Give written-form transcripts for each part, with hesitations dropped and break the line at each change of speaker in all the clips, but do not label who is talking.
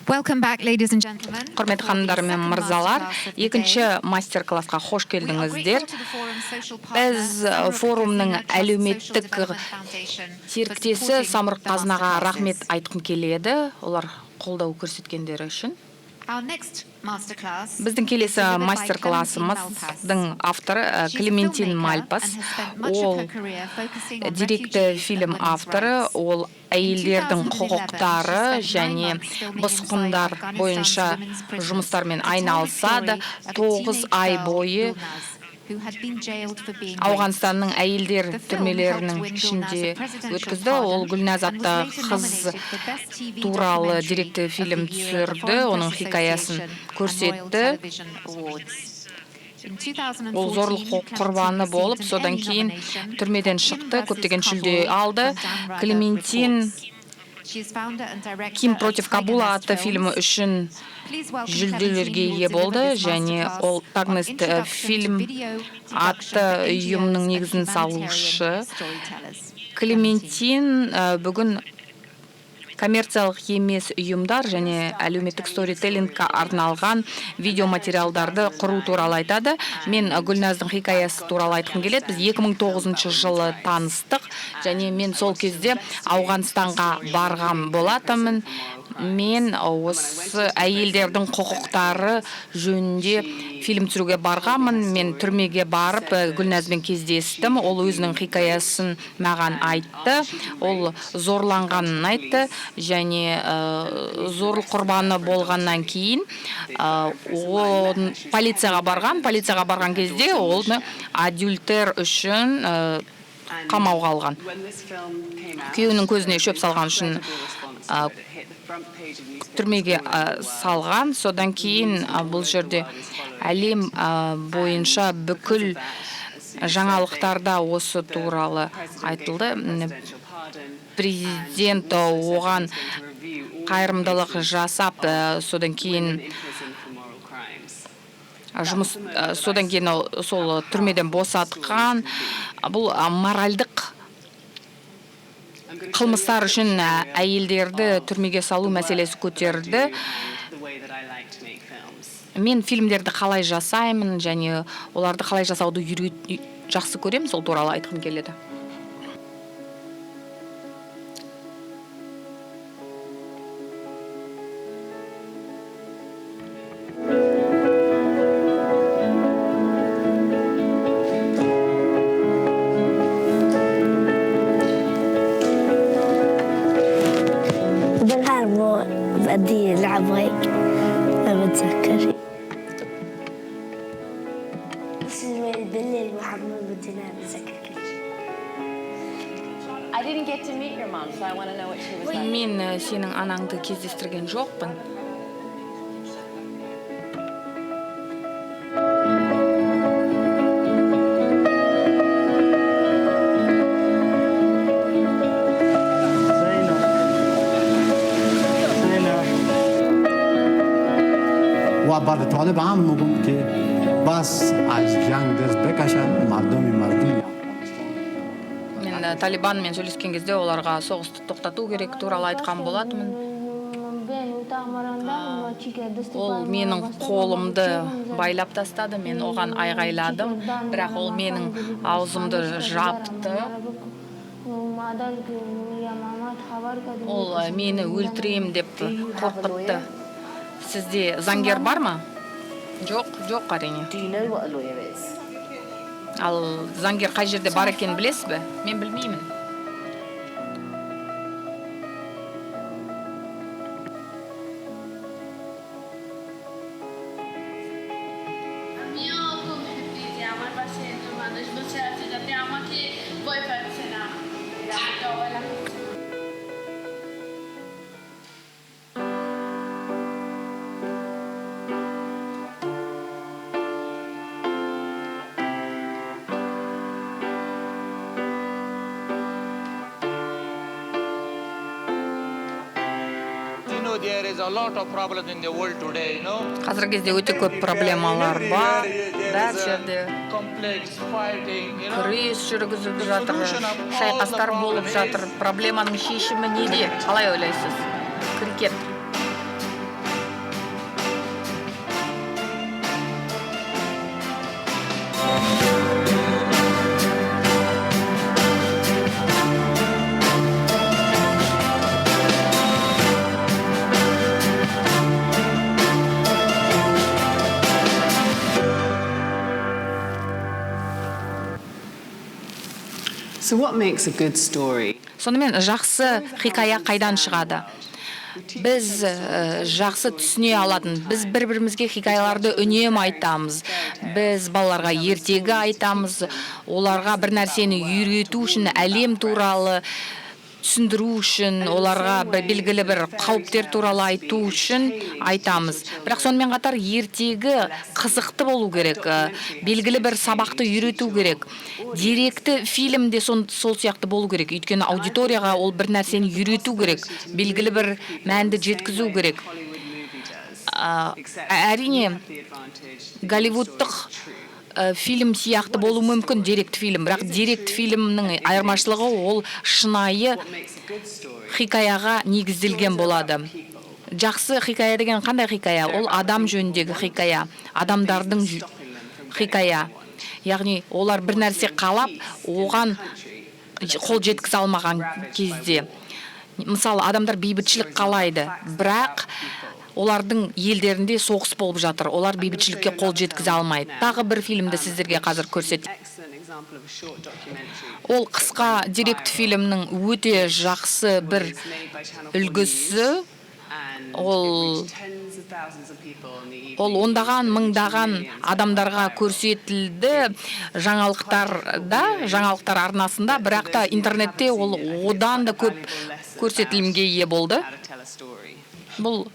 Құрметті ханымдар мен мырзалар, екінші мастер-классқа қош келдіңіздер. Біз форумның әлеуметтік серіктесі Самұрық Қазынаға рахмет айтқым келеді, олар қолдау көрсеткендері үшін. Біздің келесі мастер-классымыздың авторы Клементин Мальпас. Ол деректі фильм авторы, ол әйелдердің құқықтары және босқындар бойынша жұмыстармен айналысады. 9 ай бойы Ауғанстанның әйелдер түрмелерінің ішінде өткізді. Ол Гүлназ атты қыз туралы деректі фильм түсірді, оның хикаясын көрсетті. Ол зорлық құрбаны болып, содан кейін түрмеден шықты, көптеген жүлде алды. Клементин «Ким против Кабула» атты фильмі үшін жүлделерге ие болды, және ол Тагнест фильм атты ұйымның негізін салушы. Клементин бүгін коммерциялық емес ұйымдар және әлеуметтік сторителлингке арналған видеоматериалдарды құру туралы айтады. Мен Гүлназдың хикаясы туралы айтқым келеді. Біз 2009 жылы таныстық, және мен сол кезде Ауғанстанға барған болатынмын. Мен осы әйелдердің құқықтары жөнінде фильм түсіруге барғанмын. Мен түрмеге барып Гүлназбен кездестім. Ол өзінің хикаясын маған айтты. Ол зорланғанын айтты, және зорлық құрбаны болғаннан кейін ол полицияға барған. Полицияға барған кезде оны адюльтер үшін қамауға алған. Күйеуінің көзіне шөп салған үшін түрмеге салған. Содан кейін бұл жерде әлем бойынша бүкіл жаңалықтарда осы туралы айтылды. Президент оған қайырымдылық жасап, содан кейін жұмыс, содан кейін ол сол түрмеден босатқан. Бұл моральдық қылмыстар үшін әйелдерді түрмеге салу мәселесі көтерді. Мен фильмдерді қалай жасаймын және оларды қалай жасауды жақсы көремін, сол туралы айтқым келеді.
بالحرب بدي ألعب هيك، ما بتذكر شيء. بس بالليل محمد بدي نام بتذكر كل شيء.
I didn't get to meet your mom, so I want to know what she was like.
Мен сенің анаңды кездестірген жоқпын.
و بر طالب هم میگم که بس از جنگ دست بکشن مردم مظلوم.
Мен Талибанмен сөйлескен кезде оларға соғысты тоқтату керек туралы айтқан болатынмын. Ол менің қолымды байлап тастады, мен оған айғайладым, бірақ ол менің аузымды жапты. Ол мені өлтірем деп қорқытты. Сізде заңгер бар ма? Жоқ, жоқ, әрине.
Do you know what a lawyer is?
Ал заңгер қай жерде бар екенін білесіз бе? Мен білмеймін.
আমিও খুব হ্যাপি যে আমার পাশে একজন মানুষ বসে আছে যাতে আমাকে ভয় পাচ্ছে না, আমাকে অবহেলা করছে না।
There is a lot of problems in the world today, you know.
Қазіргі кезде өте көп проблемалар бар. Бәр жерде
Complex fighting, you know.
күрес жүргізіп жатыр, шайқастар болып жатыр. Проблеманың шешімі неде? Қалай ойлайсыз? Крикет.
So what makes a good story?
Сонымен, жақсы хикая қайдан шығады? Біз жақсы түсіне алатын, біз бір бірімізге хикаяларды үнемі айтамыз. Біз балаларға ертегі айтамыз, оларға бір нәрсені үйрету үшін, әлем туралы түсіндіру үшін, оларға бір белгілі бір қауіптер туралы айту үшін айтамыз. Бірақ сонымен қатар ертегі қызықты болу керек, белгілі бір сабақты үйрету керек. Деректі фильм де сол сияқты болу керек, өйткені аудиторияға ол бір нәрсені үйрету керек, белгілі бір мәнді жеткізу керек. Әрине, голливудтық фильм сияқты болуы мүмкін деректі фильм, бірақ деректі фильмнің айырмашылығы — ол шынайы хикаяға негізделген болады. Жақсы хикая деген қандай хикая? Ол адам жөніндегі хикая, адамдардың хикая, яғни олар бір нәрсе қалап, оған қол жеткізе алмаған кезде. Мысалы, адамдар бейбітшілік қалайды, бірақ олардың елдерінде соғыс болып жатыр, олар бейбітшілікке қол жеткізе алмайды. Тағы бір фильмді сіздерге қазір көрсет. Ол қысқа деректі фильмнің өте жақсы бір үлгісі. Ол ондаған мыңдаған адамдарға көрсетілді жаңалықтарда, жаңалықтар арнасында, бірақ та интернетте ол одан да көп көрсетілімге ие болды. Бұл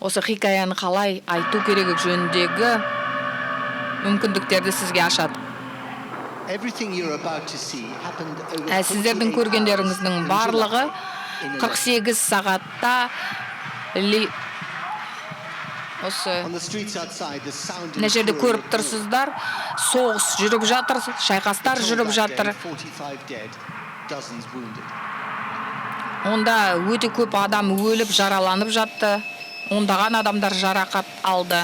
осы хикаяны қалай айту керегі жөніндегі мүмкіндіктерді сізге ашады. Сіздердің көргендеріңіздің барлығы 48 сағатта осы мына жерде көріп тұрсыздар, соғыс жүріп жатыр, шайқастар жүріп жатыр. Онда өте көп адам өліп, жараланып жатты, ондаған адамдар жарақат алды.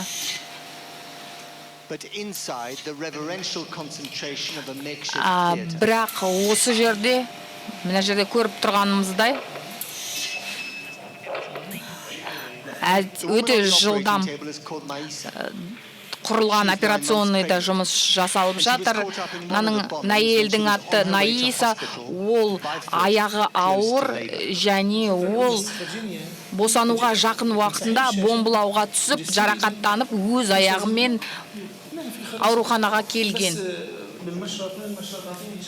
Бірақ осы жерде, мына жерде көріп тұрғанымыздай, өте жылдам құрылған операционныйда жұмыс жасалып жатыр. Мынаның, мына әйелдің аты Наиса, ол аяғы ауыр және ол босануға жақын уақытында бомбалауға түсіп, жарақаттанып, өз аяғымен ауруханаға келген.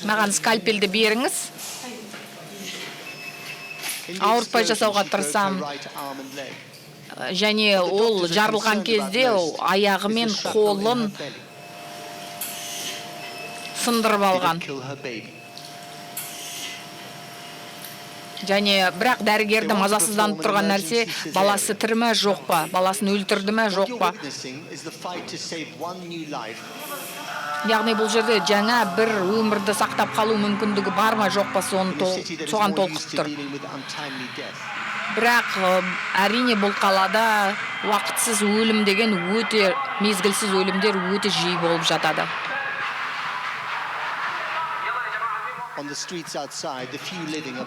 Маған скальпельді беріңіз. Ауыртпай жасауға тырысамын. Және ол жарылған кезде аяғы мен қолын сындырып алған. Және бірақ дәрігерді мазасызданып тұрған нәрсе: баласы тірі ме, жоқ па, баласын өлтірді ме, жоқ па. Яғни бұл жерде жаңа бір өмірді сақтап қалу мүмкіндігі бар ма, жоқ па, соған толқып тұр. Бірақ әрине, бұл қалада уақытсыз өлім деген өте, мезгілсіз өлімдер өте жиі болып жатады.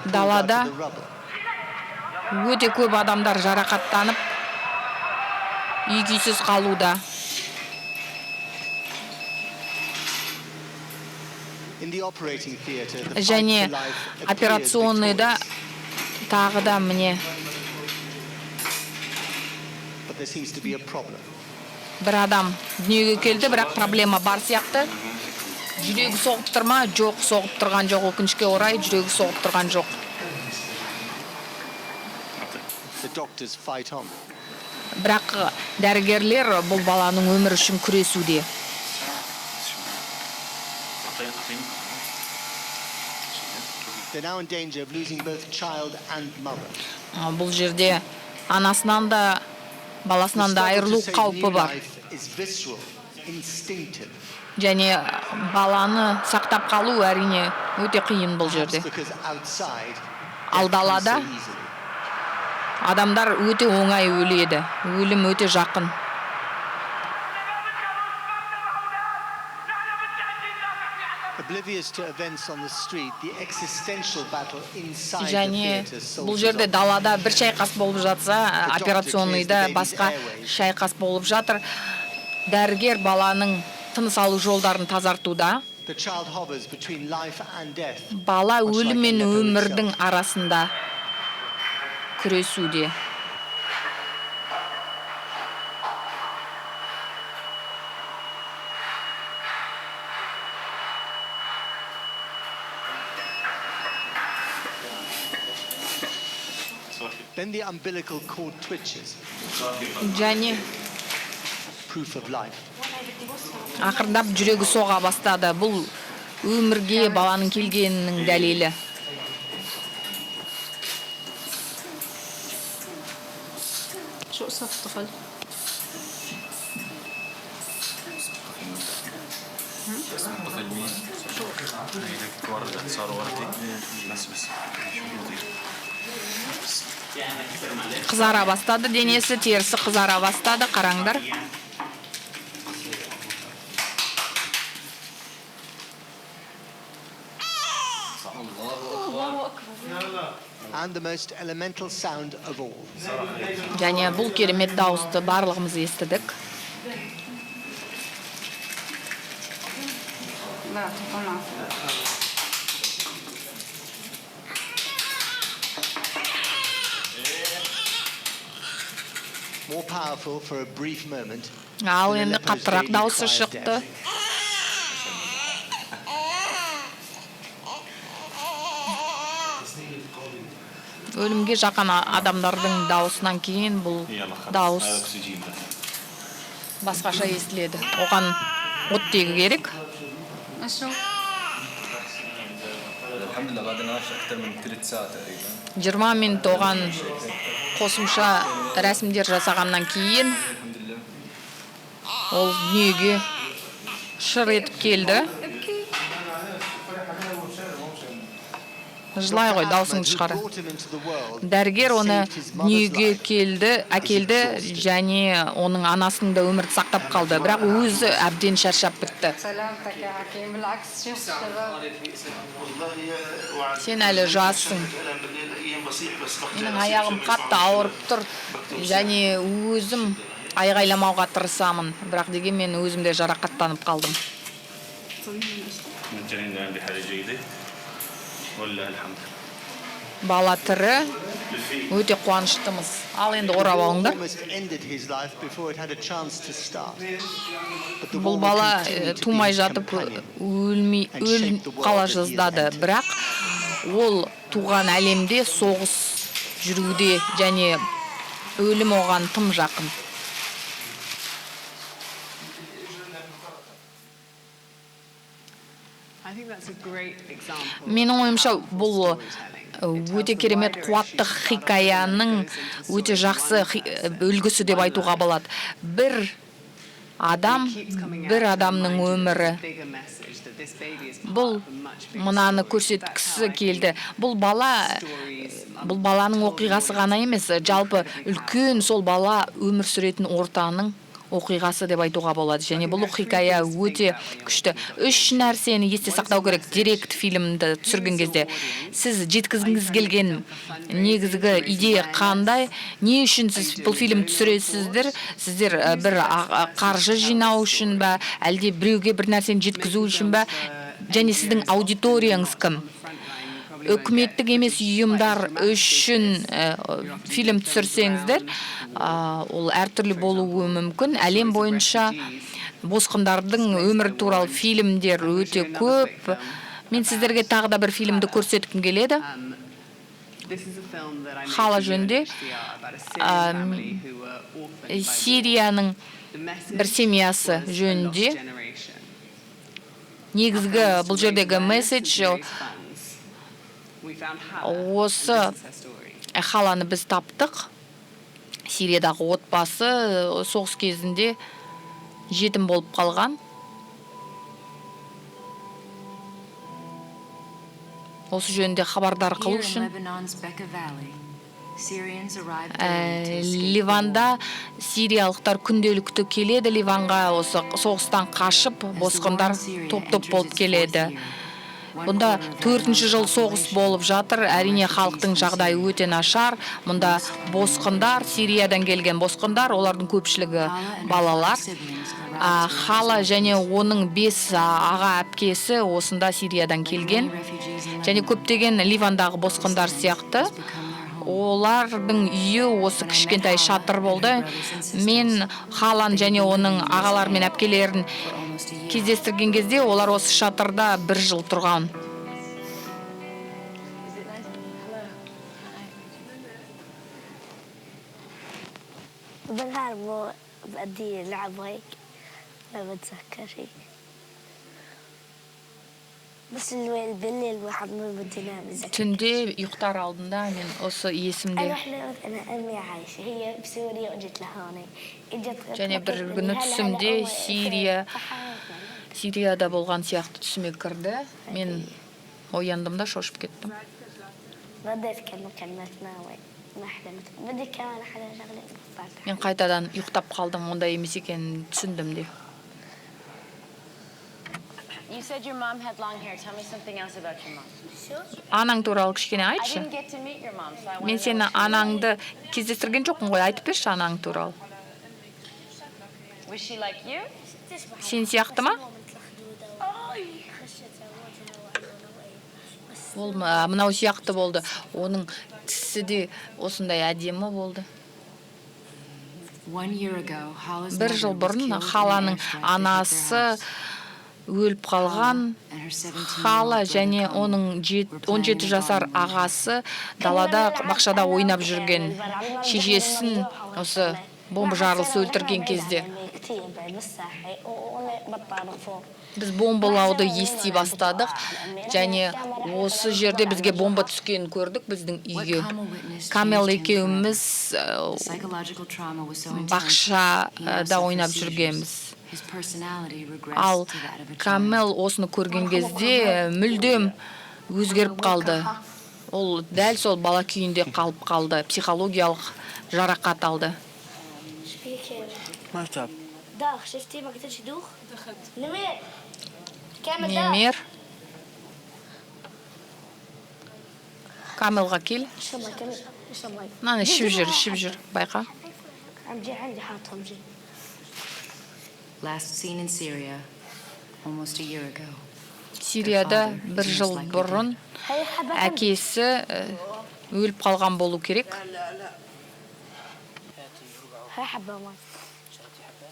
Далада өте көп адамдар жарақаттанып, үй күйсіз қалуда. Және операционныйда тағы да, міне, бір адам дүниеге келді, бірақ проблема бар сияқты. Жүрегі соғып тұр ма? Жоқ, соғып тұрған жоқ. Өкінішке орай, жүрегі соғып тұрған жоқ. Бірақ дәрігерлер бұл баланың өмірі үшін күресуде. Бұл жерде анасынан да, баласынан да айырылу қаупі бар. Және баланы сақтап қалу, әрине, өте қиын бұл жерде. Ал далада адамдар өте оңай өледі, өлім өте жақын. Және бұл жерде далада бір шайқас болып жатса, операционныйда басқа шайқас болып жатыр. Дәрігер баланың тыныс алу жолдарын тазартуда. Бала өлім мен өмірдің арасында күресуде.
Then the umbilical cord twitches,
Және
proof of life.
ақырындап жүрегі соға бастады. Бұл өмірге баланың келгенінің дәлелі.
شو قصة الطفل؟
طفل مين؟ هيك وردة، صار وردي بس بس.
Қызара бастады денесі, терісі қызара бастады, қараңдар.
And the most elemental sound of all.
Және бұл керемет дауысты барлығымыз естідік.
لا يعطيكم العافية.
More powerful for a brief moment
Ал
than
енді
Aleppo's
қаттырақ
daily
дауысы
cry of
шықты.
death.
Өлімге жақын адамдардың дауысынан кейін бұл
يلا خلص،
дауыс
هذا اكسجين بس.
басқаша естіледі. Оған оттегі керек.
شو؟
الحمد لله، بعد نعاش اكثر من ثلث ساعة تقريبا.
20 минут оған қосымша рәсімдер жасағаннан кейін
الحمد لله.
ол дүниеге шыр етіп келді. Жылай ғой,
Dr.
даусыңды
Ahmed, who
шығар.
brought him into the world
Дәрігер
and
оны
saved his mother's
дүниеге
life,
келді, әкелді және оның анасының да өмірді сақтап қалды, бірақ өзі әбден шаршап бітті.
سلامتك يا حكيم، بالعكس شيخ الشباب.
Сен әлі жассың. Менің аяғым қатты ауырып тұр және өзім айғайламауға тырысамын, бірақ дегенмен өзім де жарақаттанып қалдым.
الجنين الآن بحالة جيدة ولله الحمد.
Бала тірі, өте қуаныштымыз. Ал енді орап алыңдар.
Almost ended his life before it had a chance to start. But the
Бұл
war will
бала
continue to be
тумай
his
жатып
companion.
өлмей өліп қала жаздады, бірақ ол туған әлемде соғыс жүруде және өлім оған тым жақын.
I think that's a great example.
Менің ойымша, бұл өте керемет қуатты хикаяның өте жақсы үлгісі деп айтуға болады. Бір адам, бір адамның өмірі. Бұл мынаны көрсеткісі келді. Бұл бала, бұл баланың оқиғасы ғана емес, жалпы үлкен сол бала өмір сүретін ортаның оқиғасы деп айтуға болады. Және бұл хикая өте күшті. Үш нәрсені есте сақтау керек деректі фильмді түсірген кезде. Сіз жеткізгіңіз келген негізгі идея қандай? Не үшін сіз бұл фильм түсіресіздер? Сіздер бір қаржы жинау үшін бе, әлде біреуге бір нәрсені жеткізу үшін бе? Және сіздің аудиторияңыз кім? Үкіметтік емес ұйымдар үшін фильм түсірсеңіздер, ол әртүрлі болуы мүмкін. Әлем бойынша босқындардың өмірі туралы фильмдер өте көп. Мен сіздерге тағы да бір фильмді көрсеткім келеді. Хала жөнінде, Сирияның бір семьясы жөнінде. Негізгі бұл жердегі месседж осы: Халаны біз таптық. Сириядағы отбасы соғыс кезінде жетім болып қалған. Осы жөнінде хабардар қылу үшін. Ливанда сириялықтар күнделікті келеді. Ливанға осы соғыстан қашып босқындар топ-топ болып келеді. Бұнда төртінші жыл соғыс болып жатыр. Әрине, халықтың жағдайы өте нашар. Мұнда босқындар, Сириядан келген босқындар, олардың көпшілігі балалар. Хала және оның бес аға әпкесі осында Сириядан келген. Және көптеген Ливандағы босқындар сияқты олардың үйі осы кішкентай шатыр болды. Мен Халан және оның ағалары мен әпкелерін кездестірген кезде, олар осы шатырда бір жыл тұрған.
Is it nice? Hello. Hi.
بالنهار مو بقضي لعب وهيك، ما بتذكر شيء، بس بالليل الواحد ما بده ينام إذا
Түнде ұйықтар алдында мен осы есімде.
أنا حلمت أنا أمي عايشة هي بسوريا وإجت لهون، إجت
Және бір күні түсімде Сирияда болған сияқты түсіме кірді. Мен ояндым да, шошып кеттім.
رديت كمل كلمتنا. ما حلمت، بدي كمان حدا شغلة بطلت.
Мен қайтадан ұйықтап қалдым, ондай емес екенін түсіндім де.
You said your mom had long hair. Tell me something else about your mom.
Анаң туралы кішкене
I
айтшы.
didn't get to meet your mom, so I want
Мен
to know
сені,
what she was like.
анаңды кездестірген жоқпын ғой, айтып берші анаң туралы.
Was she like you?
Сен сияқты ма? Ол мынау сияқты болды. Оның тісі де осындай әдемі болды. Бір жыл бұрын Халаның анасы өліп қалған. Хала және оның 17 жасар ағасы далада, бақшада ойнап жүрген, шешесін осы бомба жарылысы өлтірген кезде.
كثير بعيد بالساحة وبطلنا فوق.
Біз бомбалауды ести бастадық және осы жерде бізге бомба түскенін көрдік, біздің үйге. Камел екеуміз бақшада ойнап жүргенбіз. Ал Камел осыны көрген кезде мүлдем өзгеріп қалды. Ол дәл сол бала күйінде қалып қалды, психологиялық жарақат алды.
ايش فيك؟
ما تعب.
داخ، شفتي؟ ما قدرش يدوخ. نمير، كامل داخ.
Немер, Камелға кел.
اشرب مي كامل، اشرب مي.
Мынаны ішіп жүр, ішіп жүр, байқа.
عم جي عندي، حاطهم جي.
Last seen in Syria almost a year ago.
Сирияда бір жыл бұрын
هي حبة.
әкесі өліп қалған болу керек.
هاي حبة مي.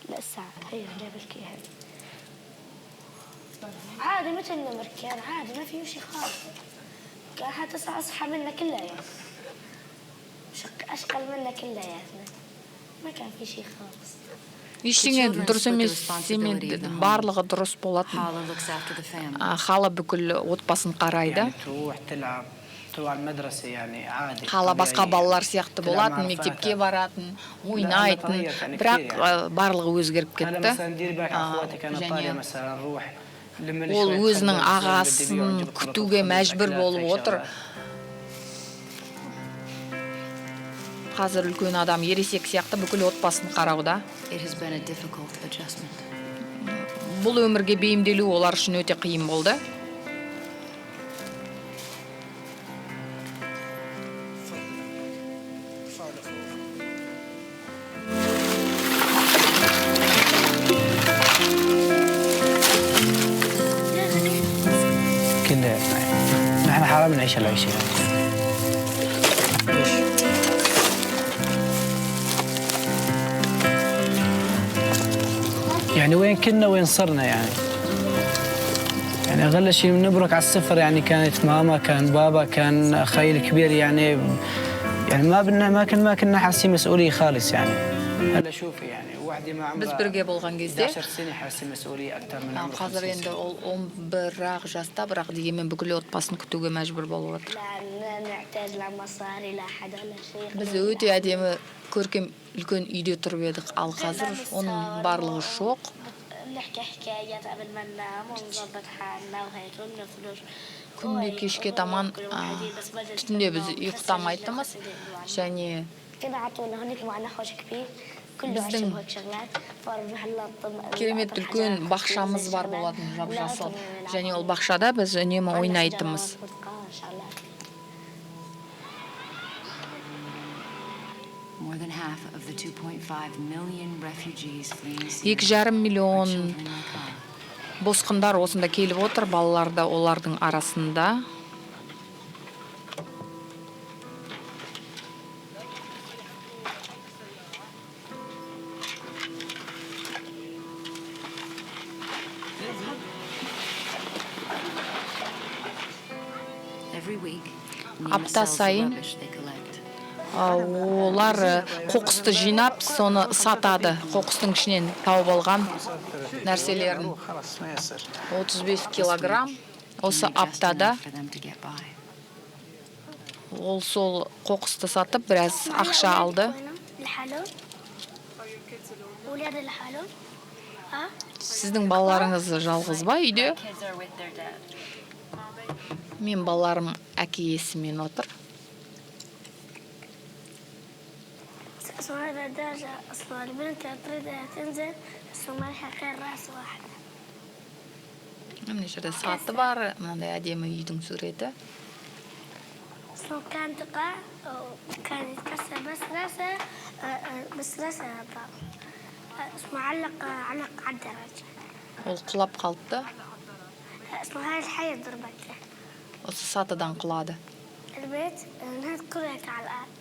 لا، الساعة هي جايب لك اياها. عادي مثل النمر كان عادي، ما فيه شيء خالص، كان حتى اصحى منا كلياتنا، اشقل منا كلياتنا، ما كان في شيء خالص.
Ештеңе дұрыс емес демеді, барлығы дұрыс болатын.
Hala looks after the family.
Хала бүкіл отбасын қарайды.
يعني تروح تلعب، تروح على المدرسة، يعني عادي.
Хала басқа
طبيعية.
балалар сияқты
تلعب مع
болатын, мектепке
رفقاتها.
баратын, ойнайтын, бірақ барлығы өзгеріп
هلا
кетті.
مثلا ديري بالك على اخواتك، انا
және
طالع مثلا روح لما لي
ол
شوية
өзінің
خبز، مثلاً بدي بيع
ағасын
وجيب خلطة
күтуге
خبز،
мәжбүр
أكلات،
болып
هيك
отыр.
شغلات.
Қазір үлкен адам, ересек сияқты бүкіл отбасын қарауда.
It has been a difficult adjustment.
Бұл өмірге бейімделу олар үшін өте қиын болды.
كلياتنا نحن حرام نعيش هالعيشة يعني. ليش؟ يعني وين كنا وين صرنا يعني. يعني أقل شيء بنبرك على السفر، يعني كانت ماما، كان بابا، كان أخي الكبير، يعني ما كنا حاسين مسؤولية خالص يعني. هلا شوفي، يعني وحدة ما
Біз
عمرها
бірге болған кезде
11 سنة حاسة مسؤولية أكثر من عمر
қазір
50
енді
سنة.
ол 11 ақ жаста, бірақ дегенмен бүкіл отбасын күтуге мәжбүр болып отыр.
لا نحتاج لا مصاري لا حدا لا شيء.
Біз өте әдемі, көркем үлкен үйде тұрып едік, ал қазір оның барлығы жоқ.
بنحكي حكايات قبل ما ننام ونظبط حالنا وهيك ونفرش.
Күнде кешке таман түнде біз ұйықтамайтынбыз және
كنا على طول هونيك معنا حوش كبير. كله عشب
Біздің
وهيك شغلات فنروح نلطم
керемет
نلقط
үлкен
حجرات
бақшамыз
وننزل
бар
شغلات
болатын, жап жасыл,
ونلقطهم ونلعب
және ол бақшада біз үнемі
عنا
ойнайтынбыз.
شجرات برتقال شغلات.
More than half of the 2.5 million refugees fleeing Syria
2,5
are
миллион
children like Hala.
босқындар осында келіп отыр, балалар да олардың арасында.
Every week, Nima
Апта
sells the
сайын
rubbish they collect.
Олар қоқысты жинап, соны сатады, қоқыстың ішінен тауып алған нәрселерін. 35 килограмм осы
Only just
аптада
enough for them to get by.
Ол сол қоқысты сатып, біраз ақша алды.
لحالهم أولاد لحالهم ها.
Сіздің балаларыңыз жалғыз ба үйде?
Kids are with their dad.
Мен балаларым әкесімен отыр.
اسمها الدرجة أصلا البنت تريد تنزل بس ما لها غير رأس واحد.
Мына жерде саты бар, мынандай әдемі үйдің суреті.
أصلا كان تقع وكان يتكسر بس راسه بس راسه طار. اسمه علق علق على الدرج.
Ол құлап қалыпты.
اسمه هاي الحية ضربته.
Осы сатыдан құлады.
البيت انهد كلها على الأرض.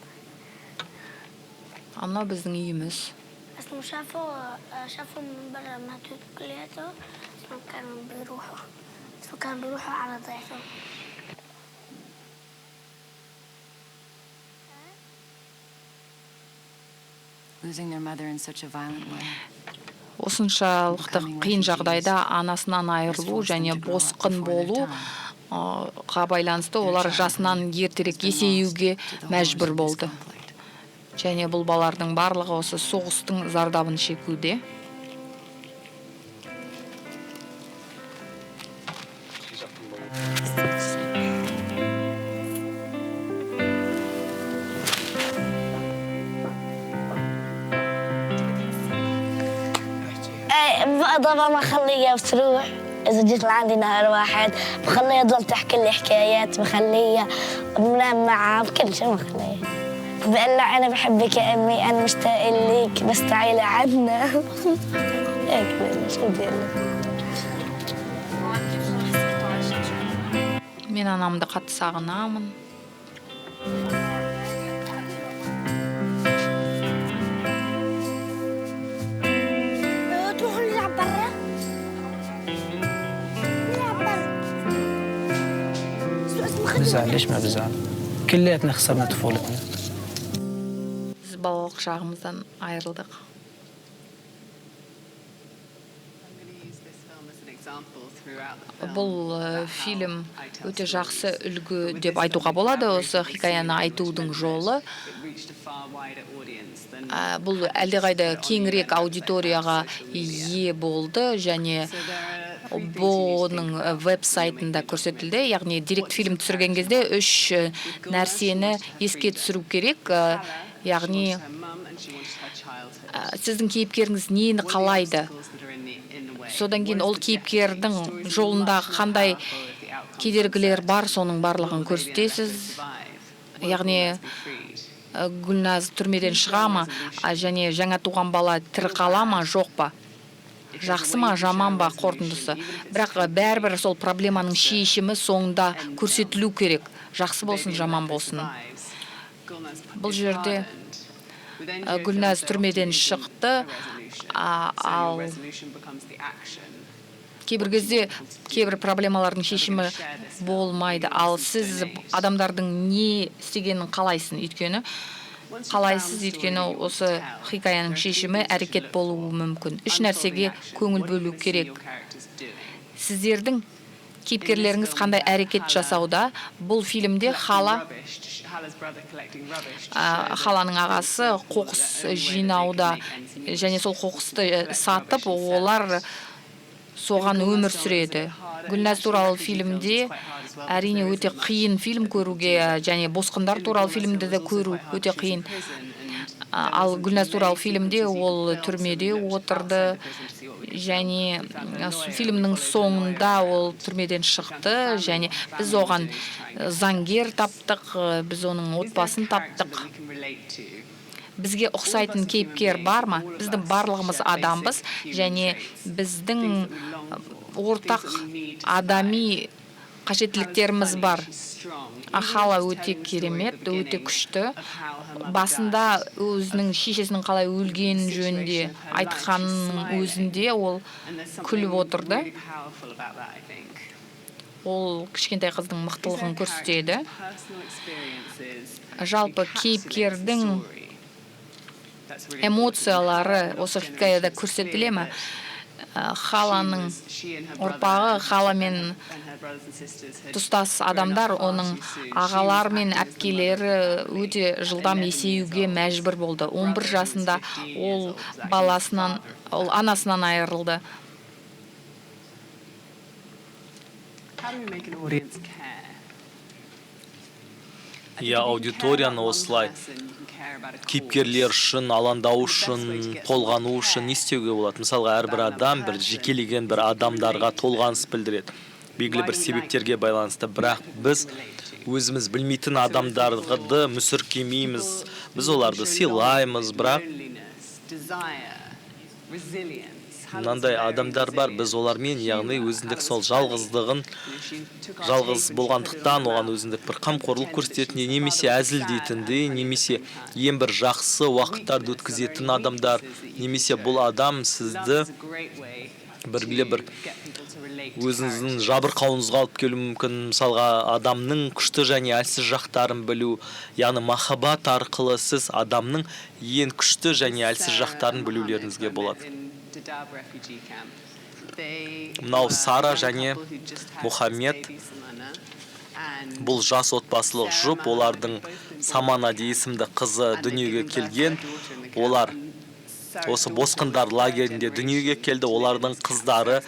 Ал мынау біздің үйіміз.
اسمه شافوا شافوا من برا مهدود كلياته. اسمه كانوا بيروحوا اسمه كانوا بيروحوا على ضيعتهم.
Losing their mother in such a violent way.
Осыншалықты қиын жағдайда анасынан айырылу және босқын болу ға байланысты олар жасынан ертерек есеюге мәжбүр болды. Және бұл балалардың барлығы осы соғыстың зардабын шегуде.
ايه طبعا ما اخليها بتروح اذا جيت لعندي نهار واحد بخليها تضل تحكي لي حكايات، بخليها بنام معها بكل شيء بخليها. بقول لها انا بحبك يا امي، انا مشتاق لك، بس تعالي لعنا. هيك بقول لها، شو بدي اقول لها؟
Мен анамды қатты сағынамын.
تروحوا نلعب برا؟ نلعب برا. شو اسمه خدمة؟
بزعل، ليش ما بزعل؟ كلياتنا خسرنا طفولتنا.
Біз балалық шағымыздан айырылдық.
I'm going to use this film as an example throughout the film.
Бұл фильм өте жақсы үлгі деп айтуға болады, осы хикаяны айтудың жолы. Бұл әлдеқайда кеңірек аудиторияға ие болды және бұның веб-сайтында көрсетілді. Яғни деректі фильм түсірген кезде үш нәрсені еске түсіру керек. Яғни сіздің кейіпкеріңіз нені қалайды, содан кейін ол кейіпкердің жолында қандай кедергілер бар, соның барлығын көрсетесіз. Яғни Гүлназ түрмеден шыға ма, және жаңа туған бала тірі қала ма, жоқ па, жақсы ма, жаман ба қорытындысы. Бірақ бәрібір сол проблеманың шешімі соңында көрсетілу керек, жақсы болсын, жаман болсын. Бұл жерде Гүлназ түрмеден шықты, ал кейбір кезде кейбір проблемалардың шешімі болмайды. Ал сіз адамдардың не істегенін қалайсың, өйткені қалайсыз, өйткені осы хикаяның шешімі әрекет болуы мүмкін. Үш нәрсеге көңіл бөлу керек. Сіздердің кейіпкерлеріңіз қандай әрекет жасауда? Бұл фильмде Халаның ағасы қоқыс жинауда және сол қоқысты сатып, олар соған өмір сүреді. Гүлназ туралы фильмде әрине өте қиын фильм көруге, және босқындар туралы фильмді де көру өте қиын. Ал Гүлназ туралы фильмде ол түрмеде отырды және фильмнің соңында ол түрмеден шықты, және біз оған заңгер таптық, біз оның отбасын таптық. Бізге ұқсайтын кейіпкер бар ма? Біздің барлығымыз адамбыз және біздің ортақ адами қажеттіліктеріміз бар. Хала өте керемет, өте күшті. Басында өзінің шешесінің қалай өлгенін жөнінде айтқанның өзінде ол күліп отырды. Ол кішкентай қыздың мықтылығын көрсетеді. Жалпы кейіпкердің эмоциялары осы хикаяда көрсетіле ме? Халаның ұрпағы, Халамен тұстас адамдар, оның ағалары мен әпкелері өте жылдам есеюге мәжбүр болды. 11 жасында ол баласынан, ол анасынан айырылды.
Иә, аудиторияны осылай кейіпкерлер үшін, алаңдау үшін, толғану үшін не істеуге болады? Мысалға, әрбір адам бір жекелеген бір адамдарға толғаныс білдіреді, белгілі бір себептерге байланысты. Бірақ біз өзіміз білмейтін адамдарды мүсіркемейміз, біз оларды сыйлаймыз. Бірақ мынандай адамдар бар, біз олармен, яғни өзіндік сол жалғыздығын, жалғыз болғандықтан оған өзіндік бір қамқорлық көрсететіндей, немесе әзілдейтіндей, немесе ең бір жақсы уақыттарды өткізетін адамдар, немесе бұл адам сізді белгілі бір өзіңіздің жабырқауыңызға алып келуі мүмкін. Мысалға, адамның күшті және әлсіз жақтарын білу, яғни махаббат арқылы сіз адамның ең күшті және әлсіз жақтарын білулеріңізге болады. Мынау Сара және Мұхаммед, бұл жас отбасылық жұп, олардың Самана есімді қызы дүниеге келген. Олар осы босқындар лагерінде дүниеге келді, олардың қыздары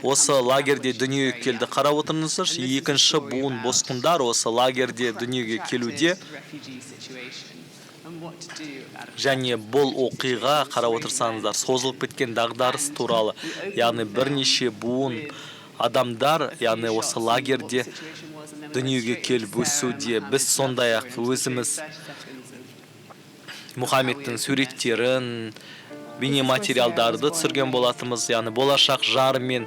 осы лагерде дүниеге келді. Қарап отырыңыздаршы, екінші буын босқындар осы лагерде дүниеге келуде. Және бұл оқиға, қарап отырсаңыздар, созылып кеткен дағдарыс туралы, яғни бірнеше буын адамдар, яғни осы лагерде дүниеге келіп өсуде. Біз сондай-ақ өзіміз Мұхаммедтің суреттерін, бейнематериалдарды түсірген болатынбыз. Яғни болашақ жары мен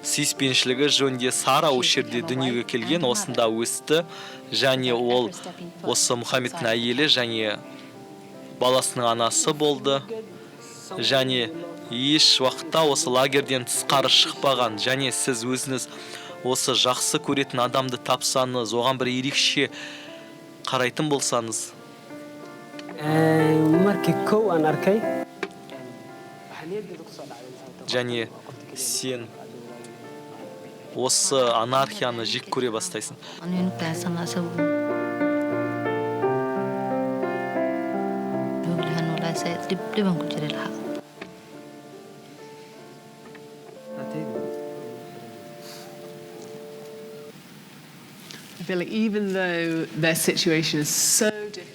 сүйіспеншілігі жөнінде Сара осы жерде дүниеге келген, осында өсті, және ол осы Мұхаммедтің әйелі және баласының анасы болды, және еш уақытта осы лагерден тысқары шықпаған. Және сіз өзіңіз осы жақсы көретін адамды тапсаңыз, оған бір ерекше қарайтын болсаңыз. Және сен осы анархияны жек көре бастайсың.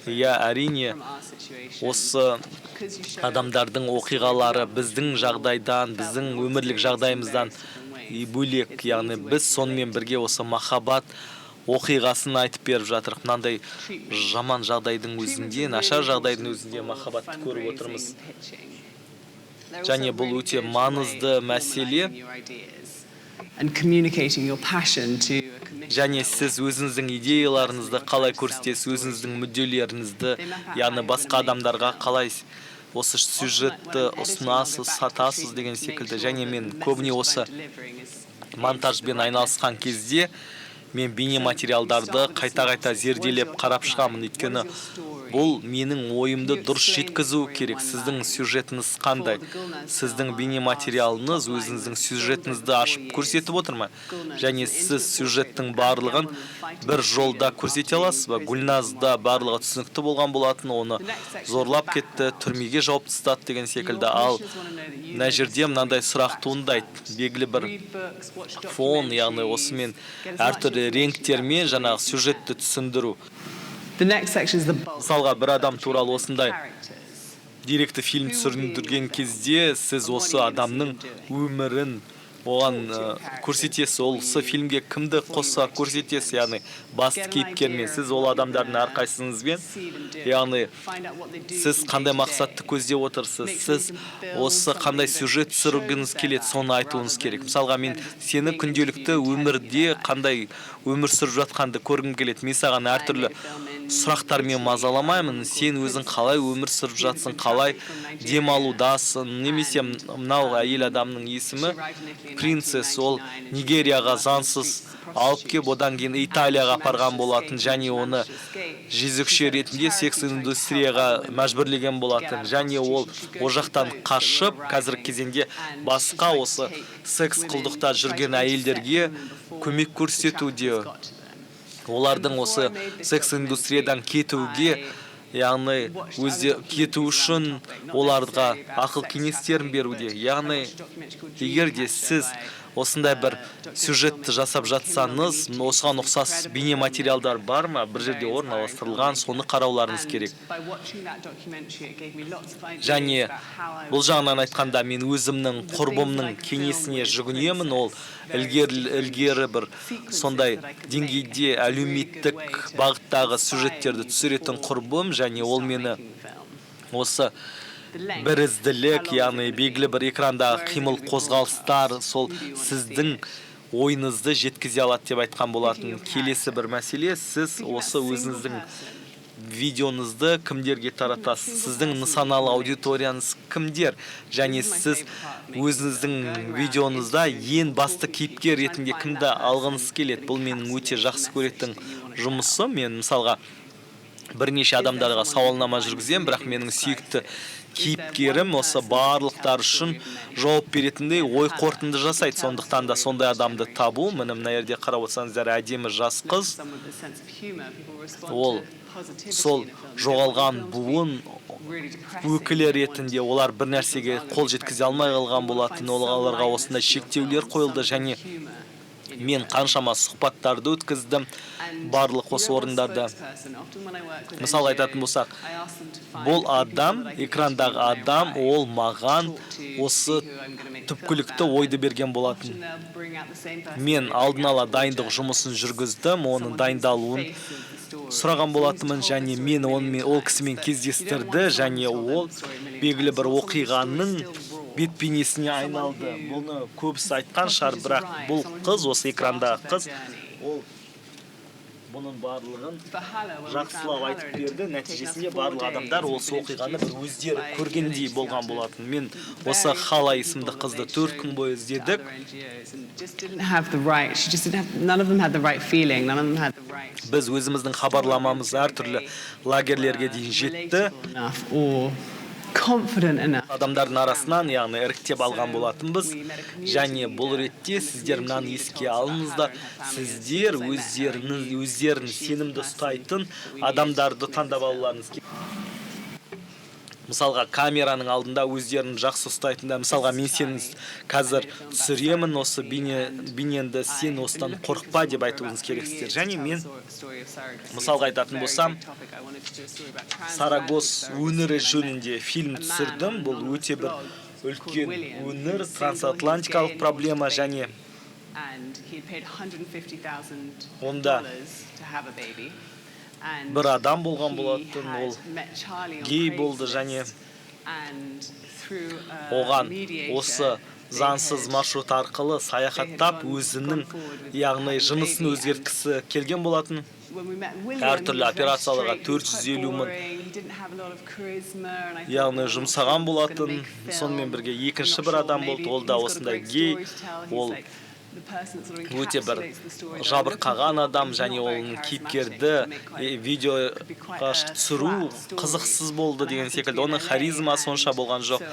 Иә, әрине, осы адамдардың оқиғалары біздің жағдайдан, біздің өмірлік жағдайымыздан бөлек, яғни біз сонымен бірге осы махаббат оқиғасын айтып беріп жатырық. Мынандай жаман жағдайдың өзінде, нашар жағдайдың өзінде махаббатты көріп отырмыз. Және бұл өте маңызды мәселе. Және сіз өзіңіздің идеяларыңызды қалай көрсетесіз, өзіңіздің мүдделеріңізді, яғни басқа адамдарға қалай осы сюжетті ұсынасыз, сатасыз деген секілді. Және мен көбіне осы монтажбен айналысқан кезде мен бейнематериалдарды қайта-қайта зерделеп қарап шығамын, өйткені бұл менің ойымды дұрыс жеткізу керек. Сіздің сюжетіңіз қандай? Сіздің бейнематериалыңыз өзіңіздің сюжетіңізді ашып көрсетіп отыр ма? Және сіз сюжеттің барлығын бір жолда көрсете аласыз ба? Гүлназда барлығы түсінікті болған болатын, оны зорлап кетті, түрмеге жауып тастады деген секілді. Ал мына жерде мынандай сұрақ туындайды. Белгілі бір фон, яғни осымен әртүрлі реңктермен жаңағы сюжетті түсіндіру. Мысалға, бір адам туралы осындай Деректі фильм түсірген кезде сіз осы адамның өмірін оған көрсетесіз. Ол осы фильмге кімді қоса көрсетесіз, яғни басты кейіпкермен. Сіз ол адамдардың әрқайсыңызбен, яғни сіз қандай мақсатты көздеп отырсыз, сіз осы қандай сюжет түсіргіңіз келеді, соны айтуыңыз керек. Мысалға, мен сені күнделікті өмірде қандай өмір сүріп жатқанды көргім келеді. Мен саған әртүрлі сұрақтармен мазаламаймын. Сен өзің қалай өмір сүріп жатсың, қалай демалудасың. Немесе мынау әйел адамның есімі Принцесс. Ол Нигерияға заңсыз алып келіп, одан кейін Италияға апарған болатын және оны жезөкше ретінде секс индустрияға мәжбүрлеген болатын. Және ол ол жақтан қашып, қазіргі кезеңде басқа осы секс құлдықта жүрген әйелдерге көмек көрсетуде, олардың осы секс индустриядан кетуге, яғни өзі кету үшін оларға ақыл кеңестерін беруде. Яғни егер де сіз осындай бір сюжетті жасап жатсаңыз, осыған ұқсас бейнематериалдар бар ма бір жерде орналастырылған, соны қарауларыңыз керек. Және бұл жағынан айтқанда, мен өзімнің құрбымның кеңесіне жүгінемін. Ол ілгері бір сондай деңгейде әлеуметтік бағыттағы сюжеттерді түсіретін құрбым. Және ол мені осы бірізділік, яғни белгілі бір экрандағы қимыл қозғалыстар сол сіздің ойыңызды жеткізе алады деп айтқан болатын. Келесі бір мәселе: сіз осы өзіңіздің видеоңызды кімдерге таратасыз, сіздің нысаналы аудиторияңыз кімдер және сіз өзіңіздің видеоңызда ең басты кейіпкер ретінде кімді алғыңыз келеді? Бұл менің өте жақсы көретін жұмысым. Мен, мысалға, бірнеше адамдарға сауалнама жүргіземін, бірақ менің сүйікті кейіпкерім осы барлықтар үшін жауап беретіндей ой қорытынды жасайды. Сондықтан да сондай адамды табу. Міне, мына жерде қарап отырсаңыздар, әдемі жас қыз. Ол сол жоғалған буын өкілі ретінде, олар бір нәрсеге қол жеткізе алмай қалған болатын, оларға осындай шектеулер қойылды. Және мен қаншама сұхбаттарды өткіздім барлық осы орындарда. Мысал айтатын болсақ, бұл адам, экрандағы адам, ол маған осы түпкілікті ойды берген болатын. Мен алдын ала дайындық жұмысын жүргіздім, оның дайындалуын сұраған болатынмын және мен онымен, ол кісімен кездестірді және ол белгілі бір оқиғаның бет бейнесіне айналды. Бұны көбісі айтқан шығар, бірақ бұл қыз, осы экрандағы қыз, ол бұның барлығын жақсылап айтып берді. Нәтижесінде барлық адамдар осы оқиғаны бір өздері көргендей болған болатын. Мен осы Хала есімді қызды 4 күн бойы іздедік.
Just didn't have the right. She just didn't have. None of them had the right feeling. None of them had the right
Біз өзіміздің хабарламамыз әртүрлі лагерлерге дейін жетті.
enough or confident enough.
Адамдардың арасынан, яғни, іріктеп алған болатынбыз. Және бұл ретте сіздер мынаны еске алыңыздар: сіздер өздеріңіз өздерін сенімді ұстайтын адамдарды таңдап алуларыңыз керек. Мысалға, камераның алдында өздерін жақсы ұстайтындар. Мысалға, мен сені қазір түсіремін, осы бейнеңді, сен осыдан қорықпа деп айтуыңыз керексіздер. Және мен, мысалға айтатын болсам, Сарагос өңірі жөнінде фильм түсірдім. Бұл өте бір үлкен өңір, трансатлантикалық проблема. Және онда бір адам болған болатын, ол гей болды және оған осы заңсыз маршрут арқылы саяхаттап, өзінің, яғни, жынысын өзгерткісі келген болатын. Әртүрлі операцияларға 450 мың, яғни, жұмсаған болатын. Сонымен бірге екінші бір адам болды, ол да осындай гей, ол өте бір жабырқаған адам және оның кейіпкерді видеоға түсіру қызықсыз болды деген секілді. Оның харизмасы онша болған жоқ.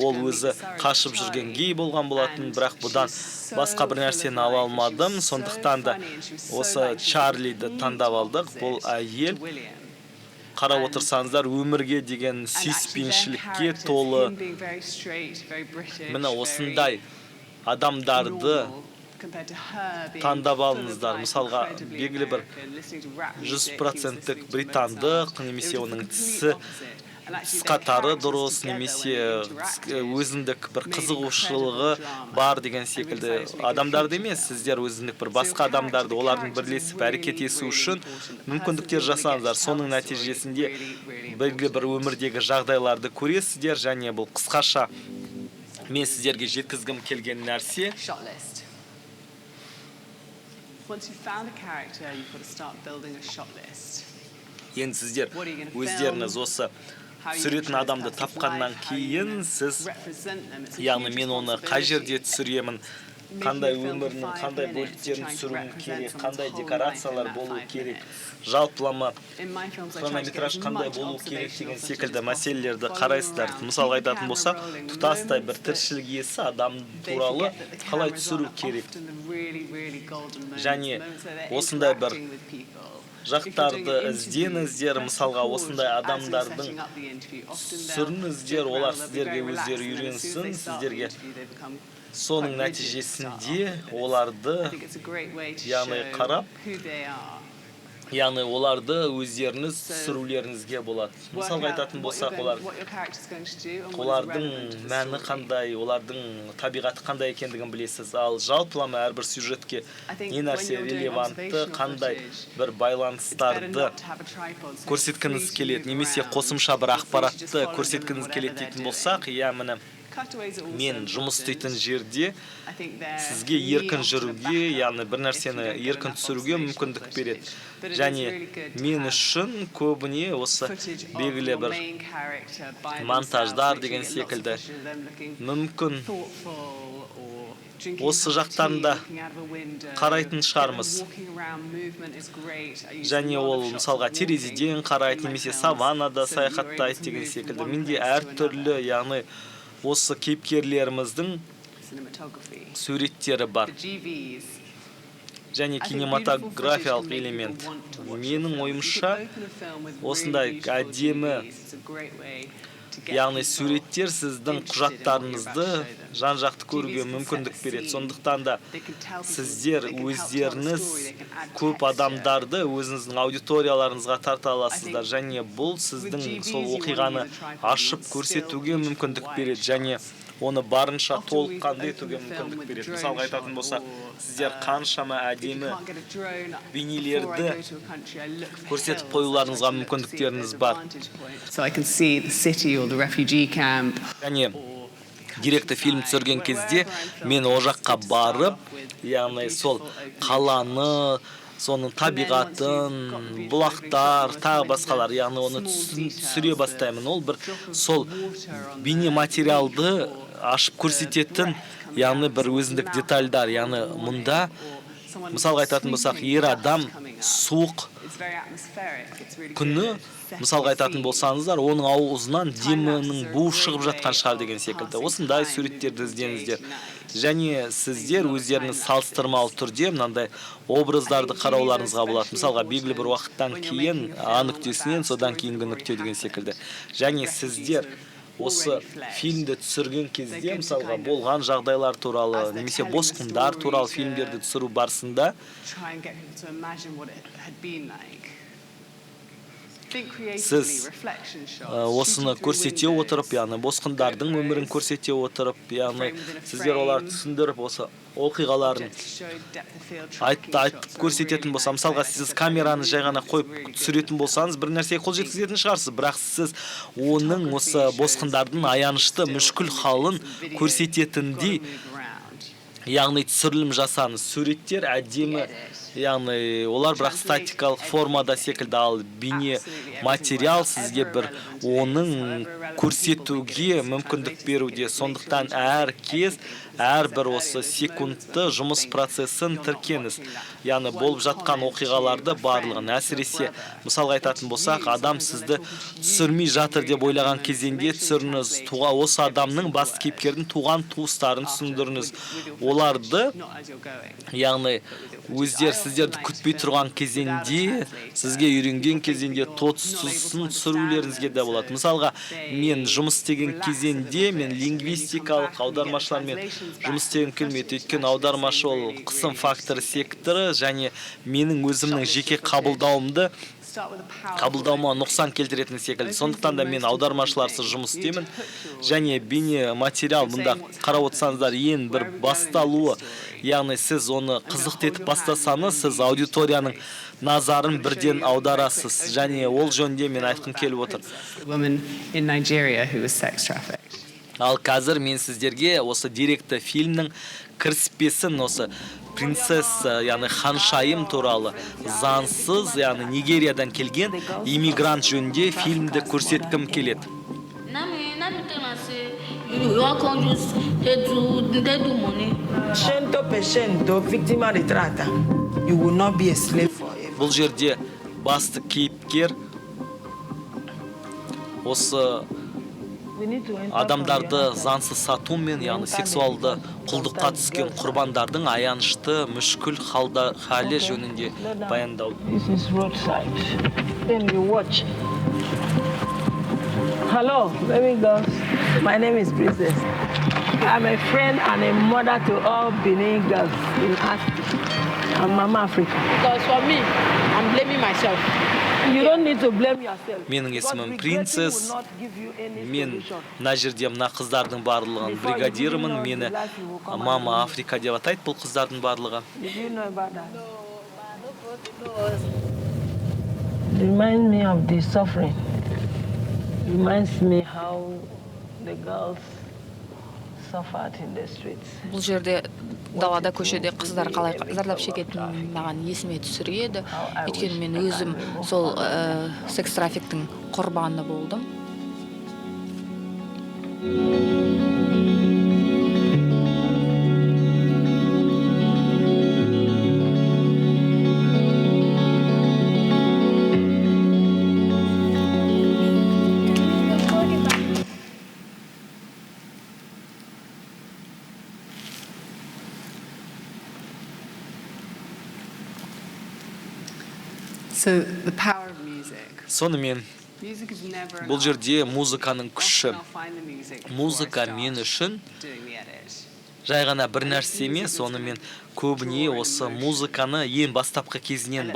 Ол өзі қашып жүрген гей болған болатын, бірақ бұдан басқа бір нәрсені ала алмадым. Сондықтан да осы Чарлиді таңдап алдық. Бұл әйел, қарап отырсаңыздар, өмірге деген сүйіспеншілікке толы. Міне, осындай адамдарды таңдап алыңыздар. Мысалға, белгілі бір 100%-тік британдық немесе оның тісі Түс-қатары дұрыс немесе өзіндік бір қызығушылығы бар деген секілді адамдарды емес, сіздер өзіндік бір басқа адамдарды, олардың бірлесіп әрекет ету үшін мүмкіндіктер жасаңыздар. Соның нәтижесінде белгілі бір өмірдегі жағдайларды көресіздер. Және бұл қысқаша мен сіздерге жеткізгім келген нәрсе.
Shot list. Once you've found a character, you've got to start building a shot list.
Енді сіздер өздеріңіз осы түсіретін адамды тапқаннан кейін сіз, яғни мен оны қай жерде түсіремін, қандай өмірінің қандай бөліктерін түсіруім керек, қандай декорациялар болу керек, жалпылама хронометраж қандай болу керек деген секілді мәселелерді қарайсыздар. Мысалға айтатын болсақ, тұтастай бір тіршілік иесі адам туралы қалай түсіру керек және осындай бір жақтарды іздеңіздер. Мысалға, осындай адамдардың түсіріңіздер, олар сіздерге өздері үйренсін сіздерге. Соның нәтижесінде оларды, яғни қарап, яғни оларды өздеріңіз түсірулеріңізге болады. Мысалға айтатын болсақ, олардың мәні қандай, олардың табиғаты қандай екендігін білесіз. Ал жалпылама әрбір сюжетке не нәрсе релевантты, қандай бір байланыстарды көрсеткіңіз келеді немесе қосымша бір ақпаратты көрсеткіңіз келеді дейтін болсақ, иә, міне, мен жұмыс істейтін жерде сізге еркін жүруге, яғни бір нәрсені еркін түсіруге мүмкіндік береді. Және мен үшін көбіне осы белгілі бір монтаждар деген секілді мүмкін осы жақтан да қарайтын шығармыз. Және ол, мысалға, терезеден қарайды немесе саваннада саяхаттайды деген секілді. Менде әртүрлі, яғни осы кейіпкерлеріміздің суреттері бар және кинематографиялық элемент. Менің ойымша, осындай әдемі, яғни суреттер сіздің құжаттарыңызды жан жақты көруге мүмкіндік береді. Сондықтан да сіздер өздеріңіз көп адамдарды өзіңіздің аудиторияларыңызға тарта аласыздар және бұл сіздің сол оқиғаны ашып көрсетуге мүмкіндік береді және оны барынша толыққанды етуге мүмкіндік береді. Мысалға айтатын болсақ, сіздер қаншама әдемі бейнелерді көрсетіп қоюларыңызға мүмкіндіктеріңіз бар.
So I can see the city or the refugee camp.
Және деректі фильм түсірген кезде мен ол жаққа барып, яғни сол қаланы, соның табиғатын, бұлақтар, тағы басқалар, яғни оны түсіре бастаймын. Ол бір сол бейне материалды ашып көрсететін, яғни бір өзіндік детальдар. Яғни мұнда, мысалға айтатын болсақ, ер адам суық күні, мысалға айтатын болсаңыздар, оның аузынан демінің буы шығып жатқан шығар деген секілді. Осындай суреттерді іздеңіздер және сіздер өздеріңіз салыстырмалы түрде мынандай образдарды қарауларыңызға болады. Мысалға, белгілі бір уақыттан кейін А нүктесінен содан кейінгі нүкте деген секілді. Және сіздер осы фильмді түсірген кезде, мысалға, болған жағдайлар туралы немесе босқындар туралы фильмдерді түсіру барысында
Try and get people to imagine what it had been like.
Сіз осыны көрсете отырып, яғни босқындардың өмірін көрсете отырып, яғни сіздер оларды түсіндіріп, осы оқиғаларын айтып көрсететін болса, мысалға, сіз камераны жай ғана қойып түсіретін болсаңыз, бір нәрсеге қол жеткізетін шығарсыз, бірақ сіз оның осы босқындардың аянышты мүшкіл халын көрсететіндей, яғни түсірілім жасаңыз. Суреттер әдемі, яғни олар бірақ статикалық формада секілді, ал бейне материал сізге бір оның көрсетуге мүмкіндік беруде. Сондықтан әр кез, әрбір осы секундты жұмыс процесін тіркеңіз, яғни болып жатқан оқиғаларды барлығын. Әсіресе, мысалға айтатын болсақ, адам сізді түсірмей жатыр деп ойлаған кезеңде түсіріңіз. Туға осы адамның, басты кейіпкердің туған туыстарын түсіндіріңіз. Оларды, яғни өздері сіздерді күтпей тұрған кезеңде, сізге үйренген кезеңде тотсызын түсірулеріңізге де болады. Мысалға, мен жұмыс істеген кезеңде мен лингвистикалық аудармашылармен жұмыс істегім келмейді, өйткені аудармашы ол қысым факторы секторы және менің өзімнің жеке қабылдауымды Қабылдауыма нұқсан келтіретін секілді. Сондықтан да мен аудармашыларсыз жұмыс істеймін. Және бейне материал, мұнда қарап отырсаңыздар, ең бір басталуы, яғни сіз оны қызықты етіп бастасаңыз, сіз аудиторияның назарын бірден аударасыз. Және ол жөнінде мен айтқым келіп отыр.
Woman in Nigeria who was sex trafficked.
Ал қазір мен сіздерге осы деректі фильмнің кіріспесін, осы принцесса, яғни ханшайым туралы, заңсыз, яғни Нигериядан келген иммигрант жөнінде фильмді көрсеткім келеді.
Na me tell am say you wan come use take do money.
Cento per cento vittima di tratta. You will not be a slave forever.
Бұл жерде басты кейіпкер осы адамдарды заңсыз сату мен, яғни сексуалды құлдыққа түскен құрбандардың аянышты мүшкіл халда халі жөнінде баяндау.
This is roadside. Then you watch. Hello, baby girls. My name is Princess. I'm a friend and a mother to all Benin girls in Africa. I'm Mama Africa.
Because for me, I'm blaming myself.
You don't need to blame yourself.
Менің есімім Принцесс. Мен мына жерде мына қыздардың барлығын бригадирімін. Мені Мама Африка деп атайды бұл қыздардың барлығы.
Did you know about that? Remind me of the suffering. Reminds me how the girls suffered in the streets.
Бұл жерде далада, көшеде қыздар қалай зардап шегетінін маған есіме түсіреді, өйткені мен өзім сол секс трафиктің құрбаны болдым.
So the power of music.
Сонымен,
Music is never
бұл жерде музыканың күші.
Find the music
Музыка мен үшін
doing the edit.
Жай ғана бір нәрсе емес. Оны мен көбіне осы музыканы ең бастапқы кезінен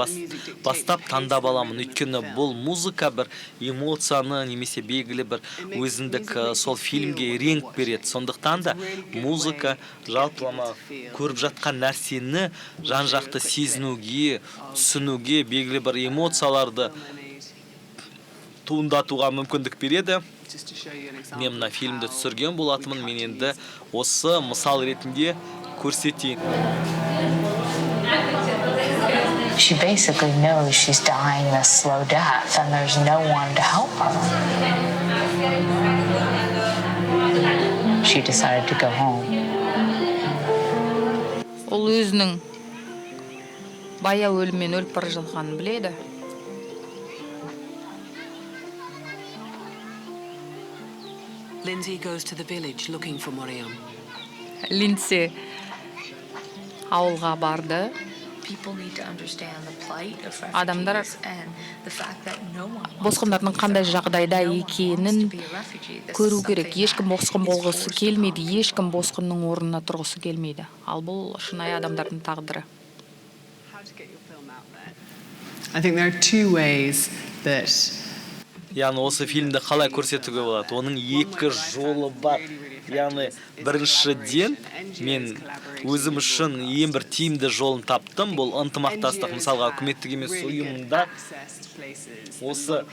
бастап таңдап аламын, өйткені бұл музыка бір эмоцияны немесе белгілі бір өзіндік сол фильмге реңк береді. Сондықтан да музыка жалпылама көріп жатқан нәрсені жан жақты сезінуге, түсінуге, белгілі бір эмоцияларды туындатуға мүмкіндік береді.
Just to show you an example.
Мен мына фильмді түсірген болатынмын. Мен енді осы мысал ретінде көрсетейін.
She basically knows she's dying this slow death and there's no one to help her. She decided to go home.
Ол өзінің баяу өліммен өліп бара жатқанын біледі.
Lindsay goes to the village looking for Mariam.
Линдси ауылға барды. Адамдар босқындардың қандай жағдайда екенін көру керек. Ешкім босқын болғысы келмейді, ешкім босқынның орнына тұрғысы келмейді, ал бұл шынайы адамдардың тағдыры.
How to get your film out there. I think there are two ways that
Яғни осы фильмді қалай көрсетуге болады? Оның екі жолы бар. Яғни біріншіден, мен өзім үшін ең бір тиімді жолын таптым, бұл ынтымақтастық. Мысалға, үкіметтік емес ұйымдар, осы